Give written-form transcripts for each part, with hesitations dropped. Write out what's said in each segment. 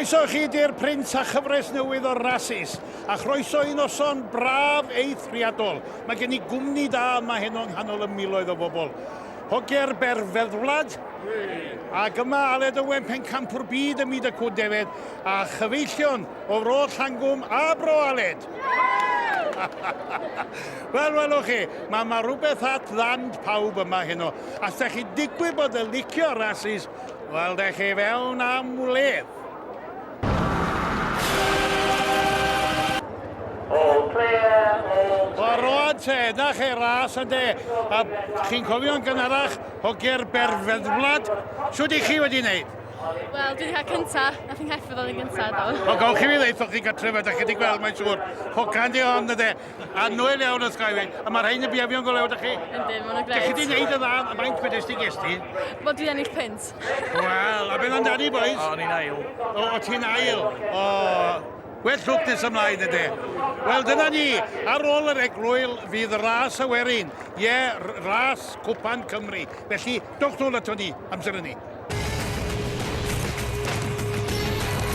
Croeso chi di'r Print a chyfres newydd o Rasis, a chroeso i noson braf eithriadol. Mae gen i gwmni da yma heno yng nghanol y miloedd o bobl. Hogiau'r Berfeddwlad, ac yma Aled Owen, pencampwr byd ym myd y cwn defed, a chyfeillion o Fro Llangwm a Bro Aled. Wel, welwch chi, mae ma rhywbeth at ddant pawb yma heno. A os da chi digwydd bod yn licio rasis, Wel, dech chi fewn am wledd. All clear, all O, road te, na chi ras yn de. A chi'n cofio'n gynharach, hogiau'r berfeddwlad. Shwt i chi wedi wneud? Wel, dwi wedi cael cynta, nath yng ngheffyl ddod yn gynta, do. O, gawch chi fi ddeud, chi gartref, ydych chi wedi gweld, mae'n siŵr. Hogan di hon, yde. Annwyl iawn wrth gael A mae rhain yn biafio'n go lew, da chi? Yndyn, maen nhw'n grêt. Dych chi wedi gwneud y dda, faint wedest ti ges ti? Wel, dwi ennill pint. Wel, a beth amdani, boys? O, ni'n ail. O, o ti'n ail. O, well lwc nes ymlaen ydy. Wel, dyna ni. Ar ôl yr eglwyl, fydd ras y werin. Ie, yeah, ras Cwpan Cymru. Felly, dowch nôl ato ni, amser hynny.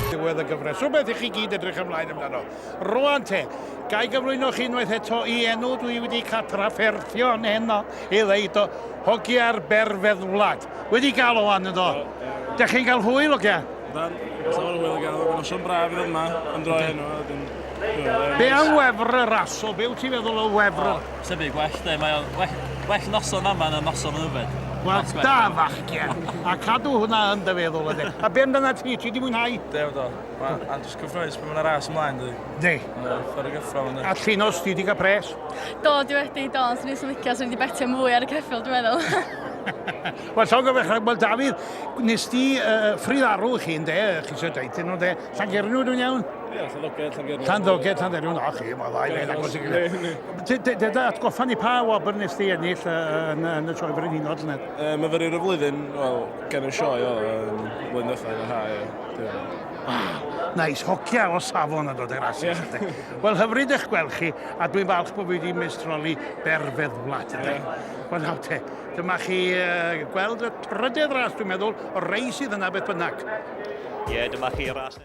Diwedd y gyfres. Rhywbeth i chi gyd edrych ymlaen amdano. Rwan te, ga i gyflwyno chi unwaith eto i enw dwi wedi cael trafferthion heno i ddeud o, hogia'r berfeddwlad. Wedi gael o wan yn do? Dech chi'n cael hwyl, hogia? Dan, llawer o hwyl i gael. Mae'n noson braf i ddod yma am dro heno. Be am wefr y raso? Be wyt ti'n feddwl o wefr? O, sy'n byd gwell, de. Mae o'n well, well noson yma na noson yn yfed. Wel, da fachgen. A cadw hwnna yn dy feddwl ydy. A be amdana ti? Ti wedi mwynhau? Dew do. Mae'n jyst cyffroes pan mae'n ras ymlaen, dydy. Di. Mae'n ffordd o gyffro. A Llinos, ti wedi cael pres? Do, dwi wedi, do. Swn i'n licio, swn i wedi betio mwy ar y ceffyl, dwi'n meddwl. Wel, llong gyfeillach, wel Dafydd, nes di uh, ffridd arw chi, ynde, chi eisiau dweud nhw, ynde, Llangernyw, dwi'n iawn? Ie, Llanddoged, Llangernyw. Llanddoged, Llangernyw, na chi, mae ddau beth agos i gilydd. Deda, atgoffa ni pa wobr nes di ennill yn, yn y sioe frenhinol llynedd? Uh, myfyriwr y flwyddyn, wel, gen y sioe o, yn flwyddyn diwethaf yn yr ha, ie. Ah, nice, hocia o safon yn dod i'r asis. Yeah. Wel, hyfryd eich gweld chi, a dwi'n falch bod fi wedi meistroli berfeddwlad. Yeah. Wel, nawr te, dyma chi uh, gweld y trydydd ras, dwi'n meddwl, o rei sydd yna beth bynnag. Ie, yeah, dyma chi ras.